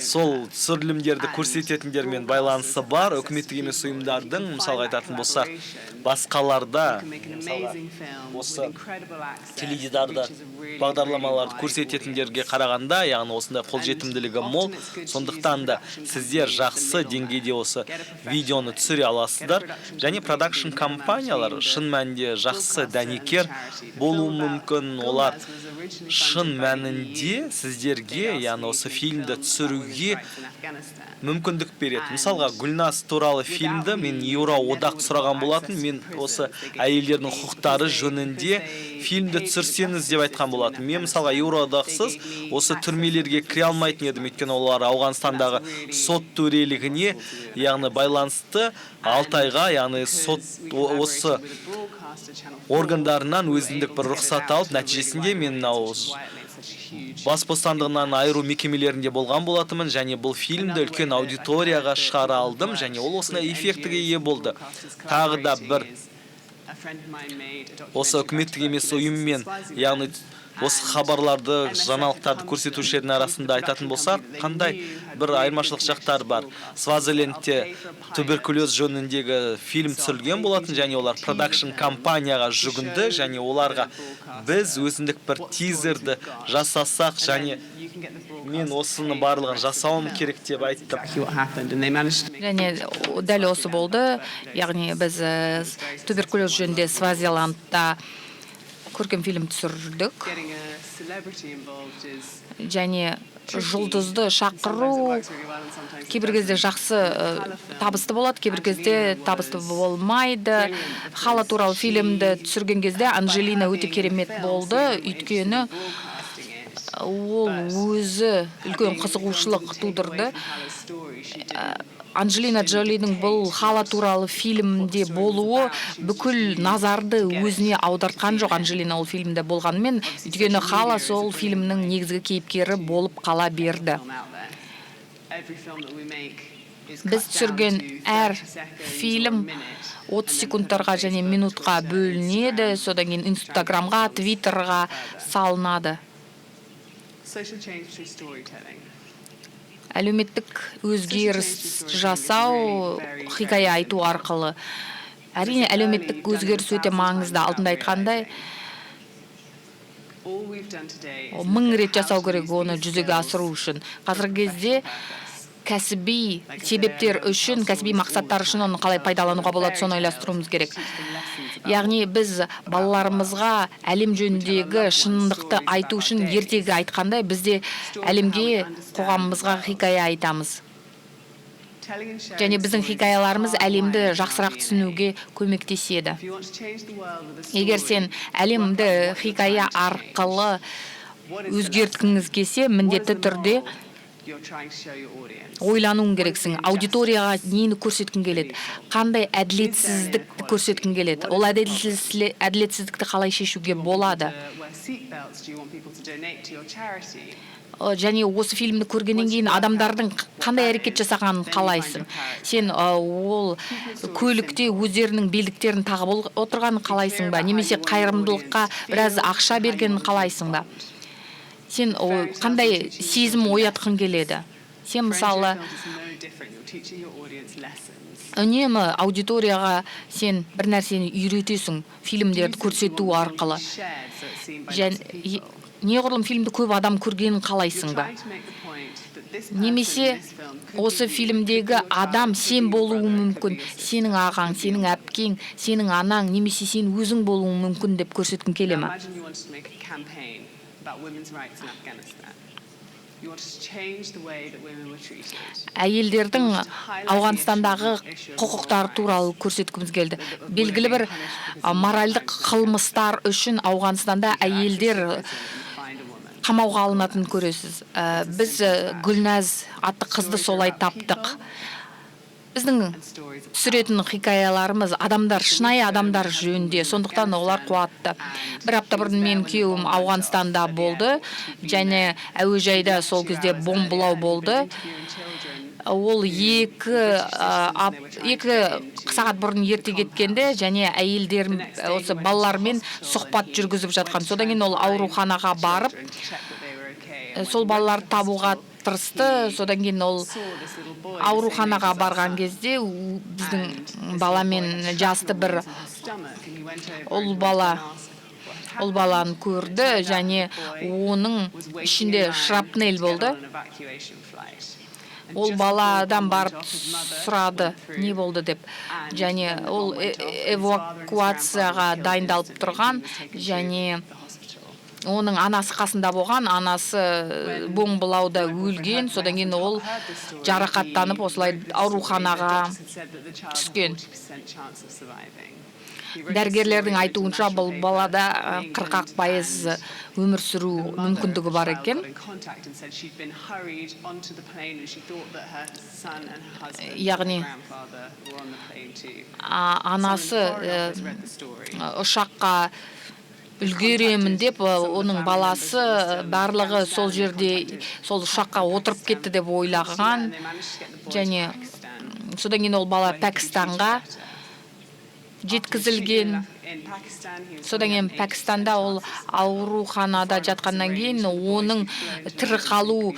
сол түсірілімдерді көрсететіндермен байланысы бар үкіметтік емес ұйымдардың, мысалға айтатын болсақ, басқаларда, мысалға, осы теледидарда бағдарламаларды көрсететіндерге қарағанда, яғни осындай қолжетімділігі мол. Сондықтан да сіздер жақсы деңгейде осы видеоны түсіре аласыздар. Және продакшн компаниялар шын мәнінде жақсы дәнекер болуы мүмкін. Олар шын мәнінде сіздерге, яғни осы фильмді түсіруге мүмкіндік береді. Мысалға, Гүлназ туралы фильмді мен Еуроодақ сұраған болатын. Мен осы әйелдердің құқықтары жөнінде фильмді түсірсеңіз деп айтқан болатын. Мен, мысалға, Еуроодақсыз осы түрмелерге кіре алмайтын едім, өйткені олар Ауғанстандағы сот төрелігіне, яғни байланысты 6 айға, яғни сот осы органдарынан өзіндік бір рұқсат алып, нәтижесінде мен мынау Бас бостандығынан айыру мекемелерінде болған болатынмын және бұл фильмді үлкен аудиторияға шығара алдым және ол осындай эффектіге ие болды. Тағы да бір осы үкіметтік емес ұйыммен, яғни осы хабарларды, жаңалықтарды көрсетушілердің арасында айтатын болсақ, қандай бір айырмашылық жақтар бар? Свазилендте туберкулез жөніндегі фильм түсірілген болатын және олар продакшн компанияға жүгінді және оларға біз өзіндік бір тизерді жасасақ және мен осының барлығын жасауым керек деп айттым.
Және дәл осы болды, яғни біз туберкулез жөнінде Свазиландта көркем фильм түсірдік. Және жұлдызды шақыру кейбір кезде жақсы, табысты болады, кейбір кезде табысты болмайды. Хала туралы фильмді түсірген кезде Анжелина өте керемет болды, өйткені ол өзі үлкен қызығушылық тудырды. Анджелина Джолидің бұл Хала туралы фильмде болуы бүкіл назарды өзіне аудартқан жоқ, Анджелина ол фильмде болғанымен, өйткені Хала сол фильмнің негізгі кейіпкері болып қала берді. Біз түсірген әр фильм 30 секундтарға және минутқа бөлінеді, содан кейін Инстаграмға, Твиттерға салынады. Әлеуметтік өзгеріс жасау хикая айту арқылы. Әрине, әлеуметтік өзгеріс өте маңызды. Алдында айтқандай, мың рет жасау керек оны жүзеге асыру үшін. Қазіргі кезде кәсіби себептер үшін, кәсіби мақсаттар үшін оны қалай пайдалануға болады, соны ойластыруымыз керек. Яғни біз балаларымызға әлем жөніндегі шындықты айту үшін ертегі айтқандай, біз де әлемге, қоғамымызға хикая айтамыз. Және біздің хикаяларымыз әлемді жақсырақ түсінуге көмектеседі. Егер сен әлемді хикая арқылы өзгерткіңіз келсе, міндетті түрде ойлануың керексің: аудиторияға нені көрсеткің келеді, қандай әділетсіздікті көрсеткің келеді, ол әділетсіздікті қалай шешуге болады. Және осы фильмді көргеннен кейін адамдардың қандай әрекет жасағанын қалайсың. Сен ол көлікте өздерінің белдіктерін тағып отырғанын қалайсың ба, немесе қайырымдылыққа біраз ақша бергенін қалайсың ба? Сен қандай сезім оятқың келеді? Сен, мысалы, үнемі аудиторияға сен бір нәрсені үйретесің фильмдерді көрсету арқылы. Және неғұрлым фильмді көп адам көргенін қалайсың ба? Немесе осы фильмдегі адам сен болуы мүмкін, сенің ағаң, сенің әпкең, сенің анаң, немесе сен өзің болуың мүмкін деп көрсеткің келе ма? Әйелдердің Ауғанстандағы құқықтары туралы көрсеткіміз келді. Белгілі бір моральдық қылмыстар үшін Ауғанстанда әйелдер қамауға алынатынын көресіз. Біз Гүлназ атты қызды солай таптық. Біздің түсіретін хикаяларымыз адамдар, шынайы адамдар жөнінде, сондықтан олар қуатты. Бір апта бұрын мен күйеуім Ауғанстанда болды және әуежайда сол кезде бомбалау болды. Ол 2 сағат бұрын ерте кеткенде және әйелдер осы балалармен сұхбат жүргізіп жатқан. Содан кейін ол ауруханаға барып, сол балаларды табуға тырысты. Содан кейін ол ауруханаға барған кезде біздің баламен жасты бір ұл баланы көрді және оның ішінде шрапнель болды. Ол баладан барып сұрады, не болды деп. Және ол эвакуацияға дайындалып тұрған және оның анасы қасында болған, анасы бомбалауда өлген. Содан кейін ол жарақаттанып, осылай ауруханаға түскен. Дәрігерлердің айтуынша, бұл балада 40% өмір сүру мүмкіндігі бар екен. Яғни анасы ұшаққа Үлгеремін деп, оның баласы, барлығы сол жерде, сол ұшаққа отырып кетті деп ойлаған. Және содан кейін ол бала Пәкістанға жеткізілген. Содан кейін Пәкістанда ол ауруханада жатқаннан кейін оның тірі қалу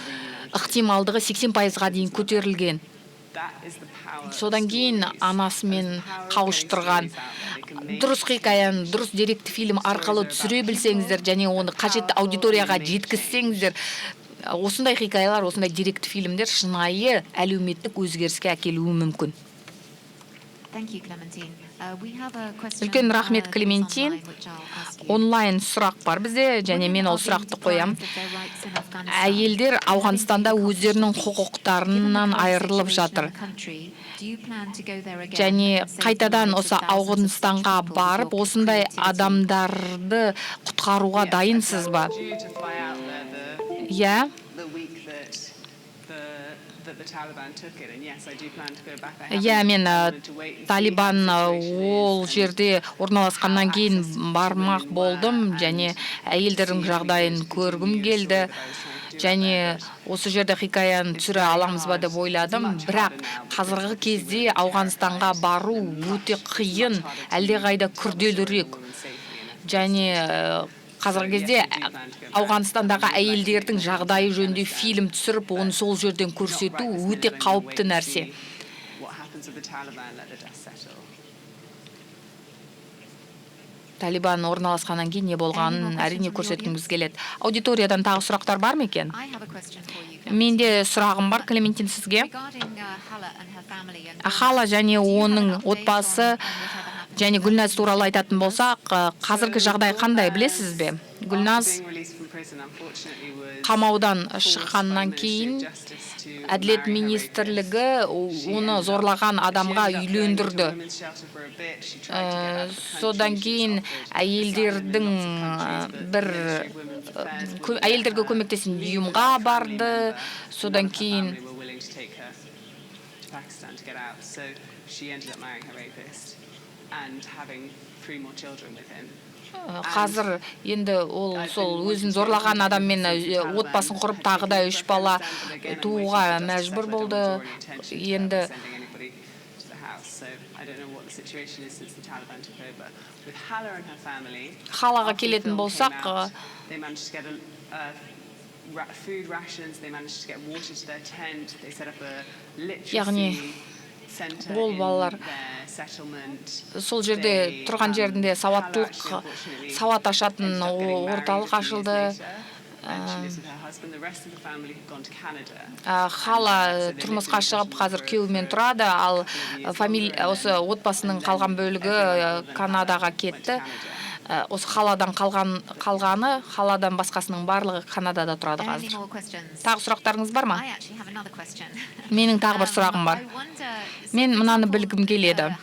ықтималдығы 80%-ға дейін көтерілген. Содан кейін анасымен қауыштырған. Дұрыс хикаяны дұрыс деректі фильм арқылы түсіре білсеңіздер және оны қажетті аудиторияға жеткізсеңіздер, осындай хикаялар, осындай деректі фильмдер шынайы әлеуметтік өзгеріске әкелуі мүмкін. Үлкен рахмет, Клементин. Онлайн сұрақ бар бізде және мен ол сұрақты қоям. Әйелдер Ауғанстанда өздерінің құқықтарынан айырылып жатыр және қайтадан осы Ауғанстанға барып, осындай адамдарды құтқаруға дайынсыз ба? Иә. Иә, мен Талибан ол жерде орналасқаннан кейін бармақ болдым және әйелдердің жағдайын көргім келді және осы жерде хикаяны түсіре аламыз ба деп ойладым. Бірақ қазіргі кезде Ауғанстанға бару өте қиын, әлдеқайда күрделірек және қазіргі кезде Ауғанстандағы әйелдердің жағдайы жөнінде фильм түсіріп, оны сол жерден көрсету өте қауіпті нәрсе.
What happens with the Taliban, let the dust settle.
Талибан орналасқаннан кейін не болғанын, әрине, көрсеткіміз келеді. Аудиториядан тағы сұрақтар бар ма екен? Менде сұрағым бар, Клементин, сізге. Хала және оның отбасы және Гүлназ туралы айтатын болсақ, қазіргі жағдай қандай, білесіз бе? Гүлназ қамаудан шыққаннан кейін әділет министрлігі оны зорлаған адамға үйлендірді. Содан кейін әйелдердің бір әйелдерге көмектесетін ұйымға барды. Содан кейін
were willing to take her to Pakistan to get out. So she ended up marrying her rapist and having three more children with him.
Қазір енді ол сол өзін зорлаған адаммен отбасын құрып, тағы да үш бала тууға мәжбүр болды енді.
Sending anybody to the house. So I don't know what the situation is since the Taliban took over. With Hala and her family,
Халаға келетін болсақ,
they managed to get food rations, they managed to get water to their tent, they set up a literacy
Яғни
center
ол
in
балалар
their settlement.
сол жерде, тұрған жерінде сауаттылық, сауат ашатын орталық ашылды.
And she lives with her husband. The rest of the family have gone to Canada.
Хала тұрмысқа шығып, қазір күйеуімен тұрады, ал осы отбасының қалған бөлігі Канадаға кетті. Осы Халадан қалғаны, Халадан басқасының барлығы Канадада тұрады қазір. Тағы сұрақтарыңыз бар ма? Менің тағы бір сұрағым бар. Мен мынаны білгім келеді.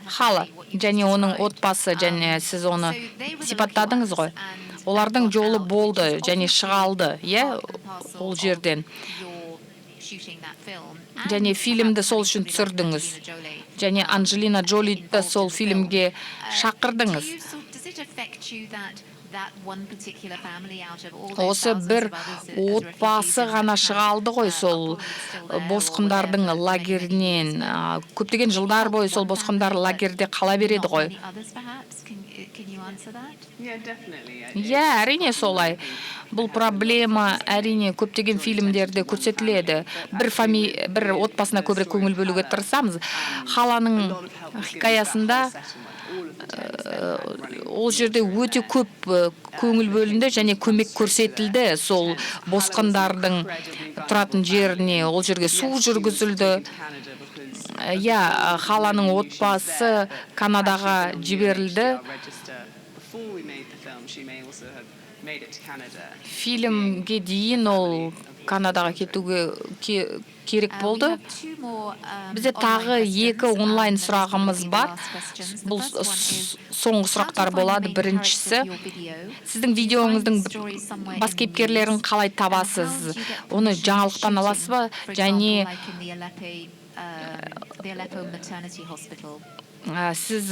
Хала және оның отбасы және сіз оны сипаттадыңыз ғой. Олардың жолы болды және шыға алды, иә, ол жерден. Және фильмді сол үшін түсірдіңіз. Және Анджелина Джолиді сол фильмге шақырдыңыз. Осы бір отбасы ғана шыға алды ғой сол босқындардың лагерінен. Көптеген жылдар бойы сол босқындар лагерде қала береді ғой.
Yeah, definitely.
Иә, әрине, солай. Бұл проблема, әрине, көптеген фильмдерде көрсетіледі. Бір отбасына көбірек көңіл бөлуге тырысамыз. Халаның хикаясында ол жерде өте көп көңіл бөлінді және көмек көрсетілді сол босқындардың тұратын жеріне. Ол жерге су жүргізілді. Иә, Халаның отбасы Канадаға жіберілді.
Before we made the film, she may also have made it to Canada.
Фильмге дейін ол Канадаға кетуге керек болды. Бізде тағы екі онлайн сұрағымыз бар. Бұл соңғы сұрақтар болады. Біріншісі: сіздің видеоңыздың бас кейіпкерлерін қалай табасыз? Оны жаңалықтан аласыз ба? Және Сіз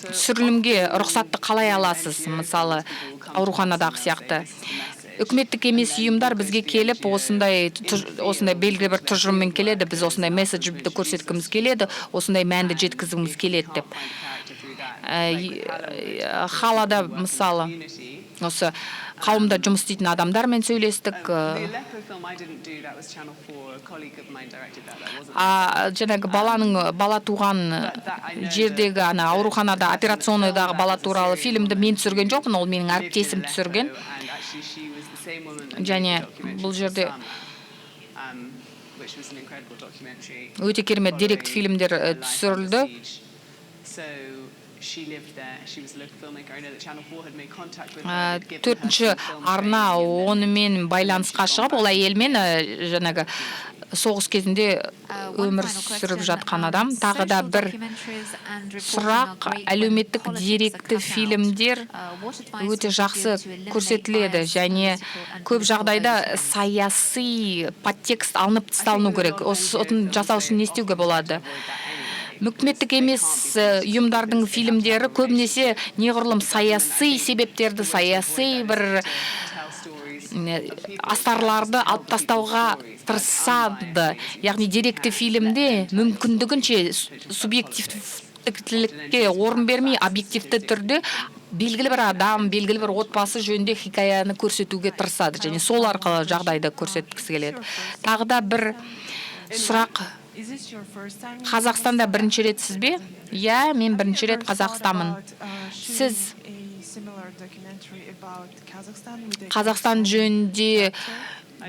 түсірілімге рұқсатты қалай аласыз, мысалы, ауруханадағы сияқты? Үкіметтік емес ұйымдар бізге келіп, осындай белгілі бір тұжырыммен келеді: біз осындай месседжді көрсеткіміз келеді, осындай мәнді жеткізгіміз келеді деп. Халада, мысалы, осы қауымда жұмыс істейтін адамдармен сөйлестік.
The Aleppo film I didn't do, that was Channel 4. A colleague of mine directed that. That wasn't
А жаңағы баланың, бала туған жердегі ана ауруханада, операционныйдағы бала туралы фильмді мен түсірген жоқпын, ол менің әріптесім түсірген.
And actually she was the same woman that made
Және
the documentary
бұл жерде
Osama, which was an incredible documentary
өте керемет деректі
following
фильмдер
her life under
түсірілді.
Siege. So she lived there. She was a local filmmaker. I know that Channel 4 had made contact with her. They'd given her
Төртінші
some film
арна
training and
онымен байланысқа шығып, ол әйелмен, жаңағы соғыс кезінде өмір сүріп жатқан адам. Тағы да бір сұрақ: әлеуметтік деректі фильмдер өте жақсы көрсетіледі және көп жағдайда саяси подтекст алынып тасталыну керек. Осыны жасау үшін не істеуге болады? Үкіметтік емес ұйымдардың фильмдері көбінесе неғұрлым саяси себептерді, саяси бір астарларды алып тастауға тырысады. Яғни деректі фильмде мүмкіндігінше субъективтілікке орын бермей, объективті түрде белгілі бір адам, белгілі бір отбасы жөнінде хикаяны көрсетуге тырысады және сол арқылы жағдайды көрсеткісі келеді. Тағы да бір сұрақ: Қазақстанда бірінші ретсіз бе? Иә, мен бірінші рет Қазақстамын. Сіз Қазақстан жөнінде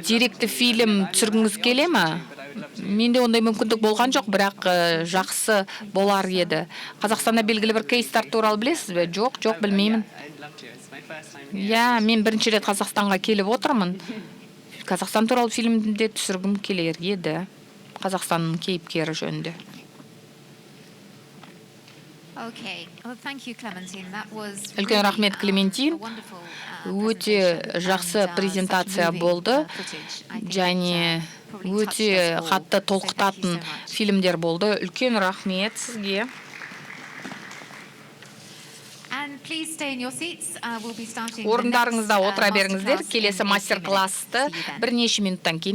деректі фильм түсіргіңіз келе ме? Менде ондай мүмкіндік болған жоқ, бірақ жақсы болар еді. Қазақстанда белгілі бір кейстар туралы білесіз бе? Жоқ, жоқ, білмеймін. Иә, мен бірінші рет Қазақстанға келіп отырмын. Қазақстан туралы фильмде түсіргім келер еді, Қазақстанның кейіпкері жөнінде. Үлкен рахмет, Клементин. Өте жақсы презентация болды және өте қатты толқытатын фильмдер болды. Үлкен рахмет сізге. Орындарыңызда отыра беріңіздер. Келесі мастер классты бірнеше минуттан кейін.